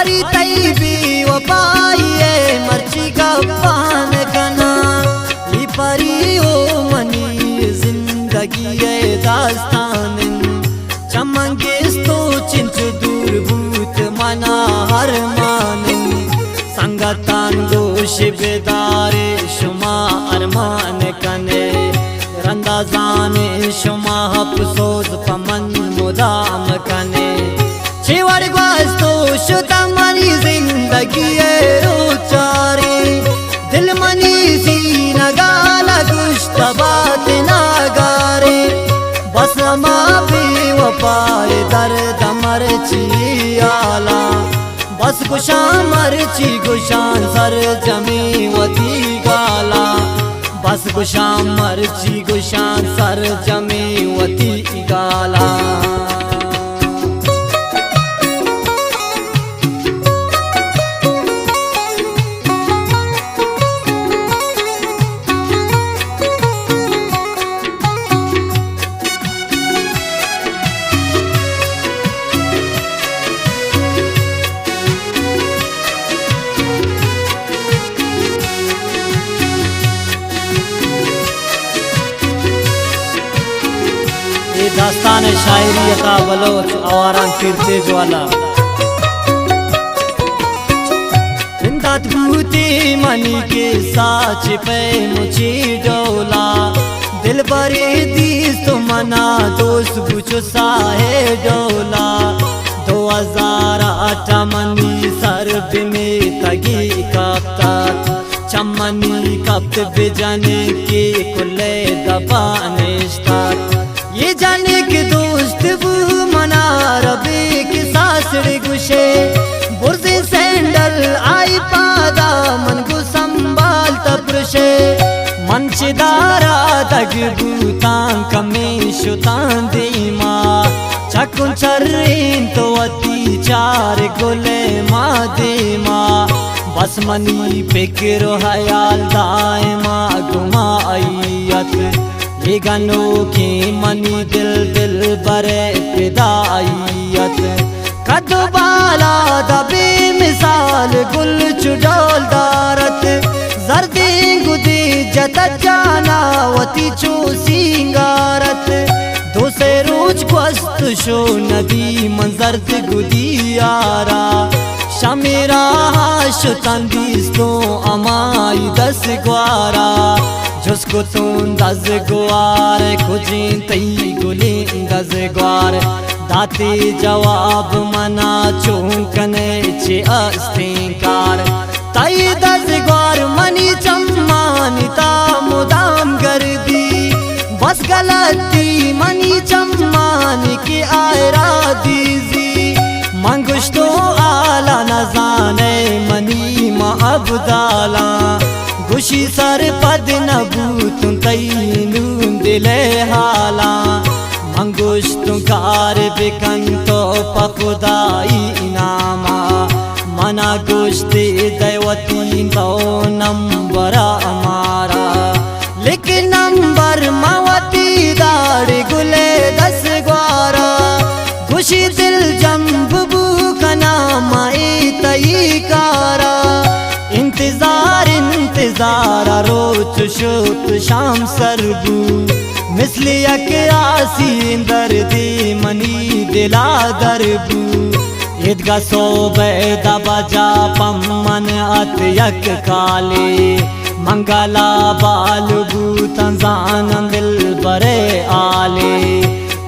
پری تئی بے وفائی ءَ مرچی گپان کناں، اے پری او منی زندگی ءِ داستان انت۔ چمن گیستو چنچو دور بوت منا ارمان انت۔ سنگتان گوش بدارے شما ارمان کنے، رندا زانے شما افسوس پہ من مدام کنے۔ چے وڑ گوستو شتا منی زندگی ءِ روچارے، دل منی سینگا لگوشت بات ناگارے۔ بس ہما بے وفائے درد مرچی حالاں، بس گشاں مرچی گشاں سرجمیں وتی گالاں، بس گشاں مرچی گشاں سرجمیں وتی گالاں۔ اے داستان ءِ شاعری عطا بلوچ، آواران کیرتیج والا۔ بندات بوتی منی کسہ چہ پیم چی ڈولا، دلبرے دیست منا دوست بوچو ساہے ڈولا۔ دو ہزار اٹھ منی سر بمیتگی کپتگ، چمنی کپت بجنکے کلے دپا نشتگ۔ اے جنک دوست بو منا ربے کہ ساسڑ گوشے، برزیں سینڈل آئی پادا من گو سنبھال تپرشے۔ من چہ دارا دگ بوتاں کمیں شتاں دیما، چکن چرین تو وتی چار گلے ما دیما۔ بس منی پکر و حیال دائما گمائیت، اے گنوکیں منی دل دلبر ءِ پدائیت۔ کد و بالا دا بے مثال گل چو ڈول دارت، زردیں گدے جتت جانا وتی چو سینگارت۔ دو سے روچ گوست شو ندی من زرد گدی آرا، شمیرا شتن دیستوں ہمائی دس گوارا۔ جست کتوں دزگوار کجیں تئی گلیں دزگوار، داتی جواب منا چون کنے چے استیں کار۔ تئی دزگوار منی چمانی تا مدام گردی، بس غلطی منی چمانی کہ آئرا دیزی۔ من گوشتو آلا نزانے منی ما ابدالاں، گوشی سرپد نہ بوتوں تئی نوں دل ءِ حالاں۔ من گوشتوں کار بکن تو پہ خدائی ناما، منا گوشتی دئے وتی تو نمبر مارا۔ لکھ نمبر ما وتی داڑ گلے دس گوارا، گوشی دل جمب بو کنا ما اے تئی کارا۔ انتظار انتظار روچ شت شام سر بو، مثل یک آسین دردی منی دلا در بو۔ ایدگہ صوبہ دہ بجا پمن ات یک کالے، منگلا بال بوتن زانن دلبرے آلے۔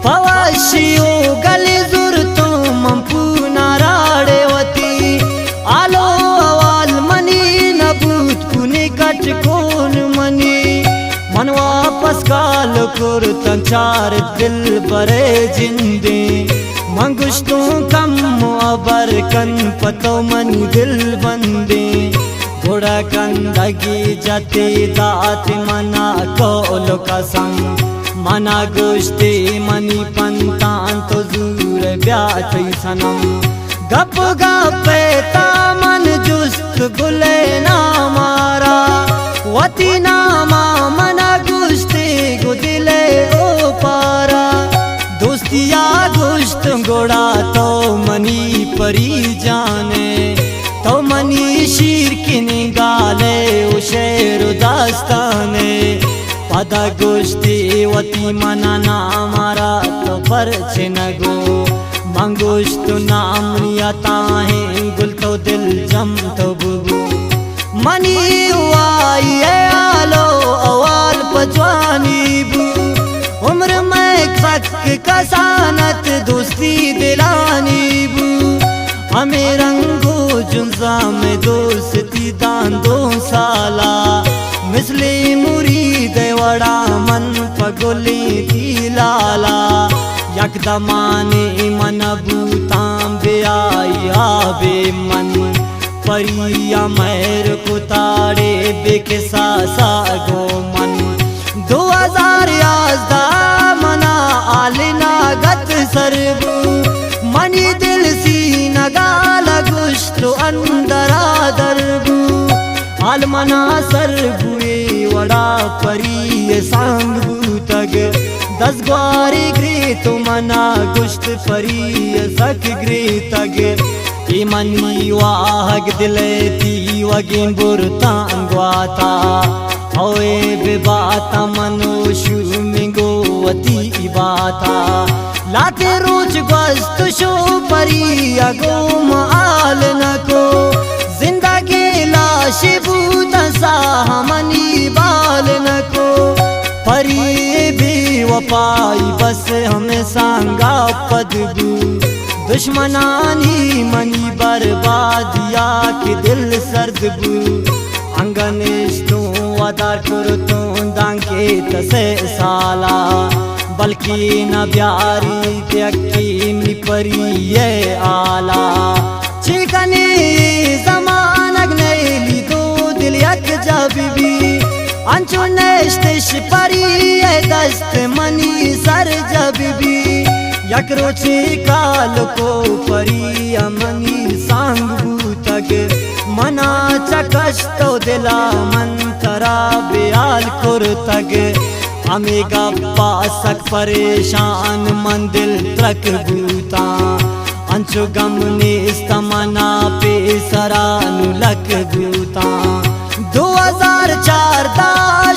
پہ وشی و گلی زرتوں من پونا راڑے وتی، آلو احوال منی نبوت پونی کٹ کون منی۔ من واپس کال کرتن چار دلبرے جندیں، من گوشتوں کم و ابر کن پتو منی دل بندیں۔ گڑا کندگی جتی دات منا قول و قسم، منا گوشتی منی پنتان تو زور بیا تئی صنم۔ گپ گپ تا من جست گلے نامارا، وتی ناما منا گوشتی گو دلے او پارا۔ دوستیا گوشت گڑا تو منی پری جانے، داستانے۔ پدا گوشتی وتی منا نام را تو پرچے نگو؟ من گوشت نام نی عطا ہیں گل تو دل جم تو ببو۔ منی وائی ءِ حال و احوال پہ جوانی بو، عمر مئے سک کسان ات دوستی دلانی بو۔ ہمے رنگ و جنزاں مئے دوستی داں دو سالا، مثل مرید ءِ وڑا من پہ گلیں تی لالا۔ یک دمانے من بوتاں بے آئی آ بے من، پری ءَ مہر کتاڑے بے کساسا گوں من۔ دو ہزار یازدہ منا حال ناگت سر بو، منی دل سینگا لگشت و اندرا در بو۔ حال منا سر بوئے وڑا پری ءِ سانگ بوتگ، دزگوارے گریت و منا گشت پری ءَ سک گریتگ۔ اے منی واہگ دل ءِ تیوگیں برتاں گواتا، اوئے بہ باتاں من و شومیں گوں وتی باتا۔ لہتے روچ گوست شو پری ءَ گوں ما حال نکو، زندگیں لاشے بوتاں ساہ منی بال نکو۔ پری ءِ بے وپائی بس ہمے سانگا پد بو، دشمنانی منی بربادیا کہ دل سرد بو۔ انگہ نشتوں ودار کرتوں دانکہ تسے سالا، بلکیں نہ بیاریت یکے منی پری ءِ حالا۔ چے کنے زمانگ نیلی دو دل یک جا بہ بی، انچو نشتش پری ءِ دست منی سر جا بہ بی۔ یک روچے کالکو پری ءَ منی سانگ بوتگ، منا چکشت و دلا من ترا بے حال کرتگ۔ ہمے گپا سک پریشان من دل ترک بوتاں، انچو گم نیست منا پیسرا نوں لک بوتاں۔ دو ہزار چاردہ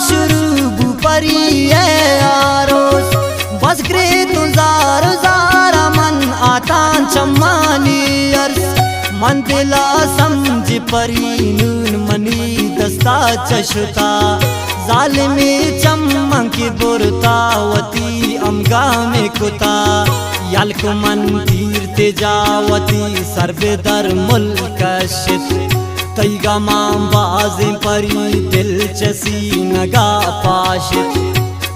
شروع بو پری ءِ آروس، بس گریتوں زار و زار من آتاں چمانی ارس۔ من دلا سمجھ پری نون منی دستا چہ شتا، ظالمیں چماں کہ برتا وتی ہمگامے کتا۔ یل کو من تیر تجا وتی سر بدر ملک شت، تئی گماں بازیں پری دل چہ سینگا پاشت۔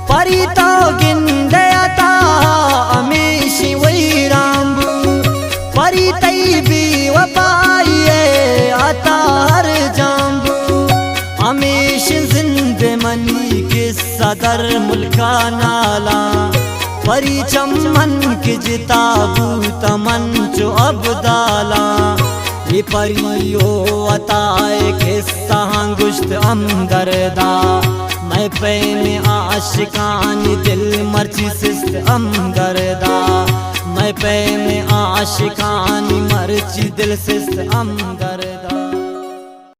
پری تو گندے عطا ہمیشی ویران بو، پری تئی بے وفائی ءِ عطا ہر جان بو۔ ہمیش زند منی قصہ در ملکا نالاں، پری چمن کہ جتا بوت من چو ابدالاں۔ اے پری و عطا ءِ قصہ ہاں گوشت ہمدردا، مئے پیم عاشقانی دل مرچی سست ہمدردا، مئے پیم عاشقانی مرچی دل سست ہمدردا۔